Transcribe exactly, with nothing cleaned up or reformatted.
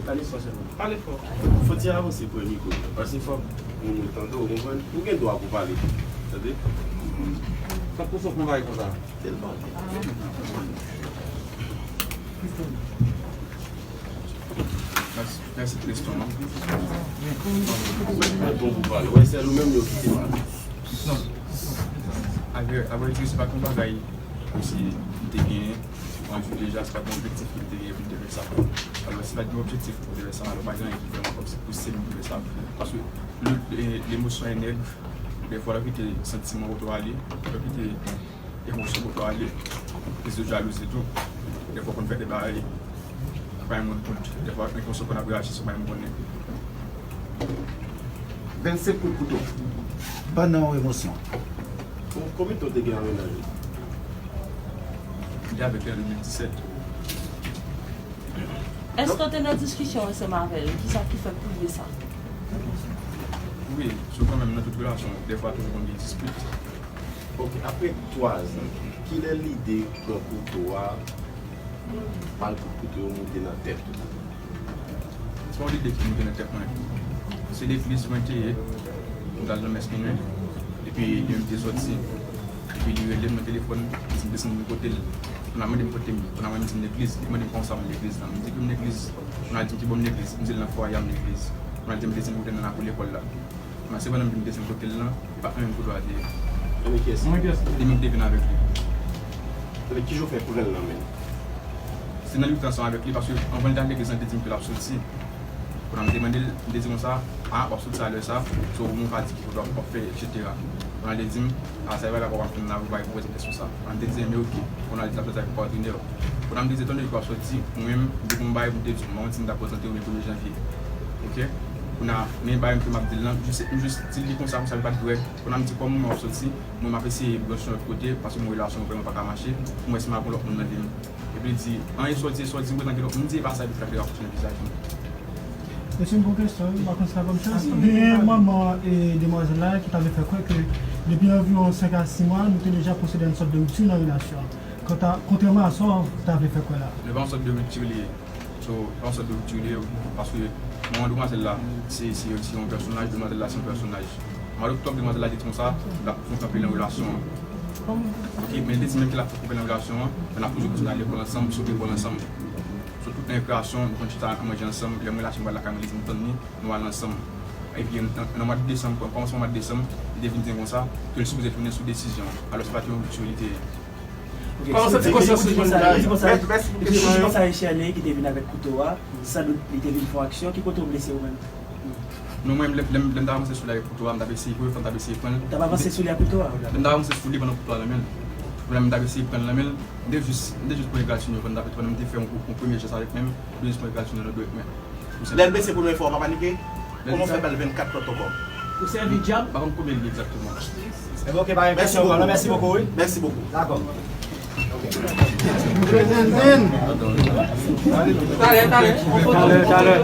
Pale fò sèlman. Pale fò. Fò ti avanse pran mikwo. Paske fòk moun yo tande w, konprann? Ou gen dwa pou pale. Tande? Fòk ou sòt yon bagay konsa. Tèlman. Mèsi, mèsi Tristan, non? Ou mèt bon pou pale. Wè, sèl ou menm yo kite pale. Non. Avè, avè di, se pa t yon bagay kòmsi m te genyen an vi deja, se pa t yon objektif ke m te genyen pou m te fè sa. Alò, si pa t gen objektif pou m te fè sa, alò, pa gen anyen ki vrèman kòmsi pouse m pou m fè sa. Paske le, le, lemosyon e nèg, dèfwa, lè w kite santiman w ale, lè w kite emosyon w ale, kriz de jalouzi tou. Dèfwa, w konn fè de bagay, pa yon moun kont. Dèfwa, emosyon konn ap reyaji sou bagay m konnen. Vennsenk kout kouto. Pandan yon emosyon. Bon, konbyen tan w te gen an mennaj ou? M te avèk li an de mil disèt. Èske w te nan diskisyon ansanm avè l? Kisa ki fè w twouve sa? Wi, sou kanmenm nan tout relasyon, dèfwa toujou konn gen dispit. Ok, apre twazan, kilè lide pran kouto a, pral kout kouto yo moute nan tèt ou? Se pa yon lide ki moute nan tèt mwen. Se legliz mwen te ye, m t al nan mès minui, epi li menm te sòti, epi li rele m nan telefòn, li di m desann vin kote l. Kounye a mande m kote m ye, kounye a mwen m di m legliz, li mande m kòman sa m legliz la. M di ke m legliz, kounye a li di m ki bò m legliz, m di l nan fwaye a m legliz. Kounye a li di m desann kote l nan lakou lekòl la. Kounye a se pandan m vin desann kote l lan, e pa t mwen menm kouto a te ye. Kounye a kiyès? Li menm te vin avèk li. Kounye a ki jan w fè pran l nan men l? Se nan lite ansanm avèk li, paske anvan l te al legliz lan, li te di m ke l ap soti. Kounye a m te mande l, m te di konsa, a, w ap soti a lè sa, so ou menm w ka di ki kote w ap fè, etsetera. Kounye a li te di m, a, sa e bagay la w ap fè m la, ou pa gen pwoblèm kesyon sa. Kounye a m te di, enben oke. Kounye a li di l ap soti avèk patnè w. Kounye a m te di, tande, ou ap soti, mwen menm, m te gon bagay pou m te di w, m pa konn si m ta prezante w, men premye janvye. Oke? Kounye a, men bagay m ke m ap di l lan, m jis, m jis di l li konsa, konsa li pa t vre. Kounye a m di, kòm mwen menm w ap soti, mwen m ap eseye branche yon lòt kote, paske mwen relasyon mwen vrèman pa ka mache, pou m wè si m ap gon lòt moun nan vi m. Epi li di, anyen sa w di, sa w di, m prezante lòt moun, m di, e pa sa, epi frap li rapouse nan vizaj mwen. E se yon bon kesyon, wi, m pa konn sa kòm chans. Gen manman e demwazèl la ki ta vle fè kwè ke depi anviwon senk a sis mwa, nou te deja pwosede a yon sòt de ripti nan relasyon an. Kanta, kontrèman a sa w ta vle fè kwè la. Li pa yon sòt de ripti li ye. So, pa yon sòt de ripti li ye, paske manman demwazèl la, se, se, se yon pèsonaj, demwazèl la, se yon pèsonaj. Mwa doktòb, demwazèl la te di konsa, l ap fè kanpe nan relasyon an. Ok, men li te di menm ke l ap fè kanpe nan relasyon an, men n ap toujou kontinye al lekòl ansanm, sot lekòl ansanm. So, tout nan rekreasyon, nou konn chita al manje ansanm, lè mwen la, si mwen al lakay mwen, li di m tann li, nou al ansanm. Epi, nan, nan mwa desanm, kòmansman mwa desanm, li te vin di m konsa, ke l sipoze tounen sou desizyon an. Alò, se pa te yon ripti li te ye. Kòman w santi konsyans ou? Li di konsa, li di konsa, li di konsa e Shirley ki te vin avèk kouto a, sandout li te vin fè yon aksyon, ki kote w blese ou menm? Non, mwen, lè, lè, lè m t ap avanse sou li avèk kouto a, m t ap eseye, premye fwa m t ap eseye pran l. T ap avanse sou li ak kouto a? Lè m t ap avanse sou li pandan kouto a nan men l. Pandan m t ap eseye pran l nan men l, m te jis, m te jis pran egratignon pandan m t ap, pandan m te fè yon, yon premye jès avèk men m, m te jis pran egratignon nan dwèt mwen. Lè l blese premye fwa, w pa panike? Kòman w fè ba l vennkat lòt ankò? Ou sèvi dyab? M pa konn konbyen l ye egzakteman. Ebyen, ok, pa gen kesyon ankò, non, mèsi bokou, wi. Mèsi bokou. Dakò. Talè, talè. Talè, talè.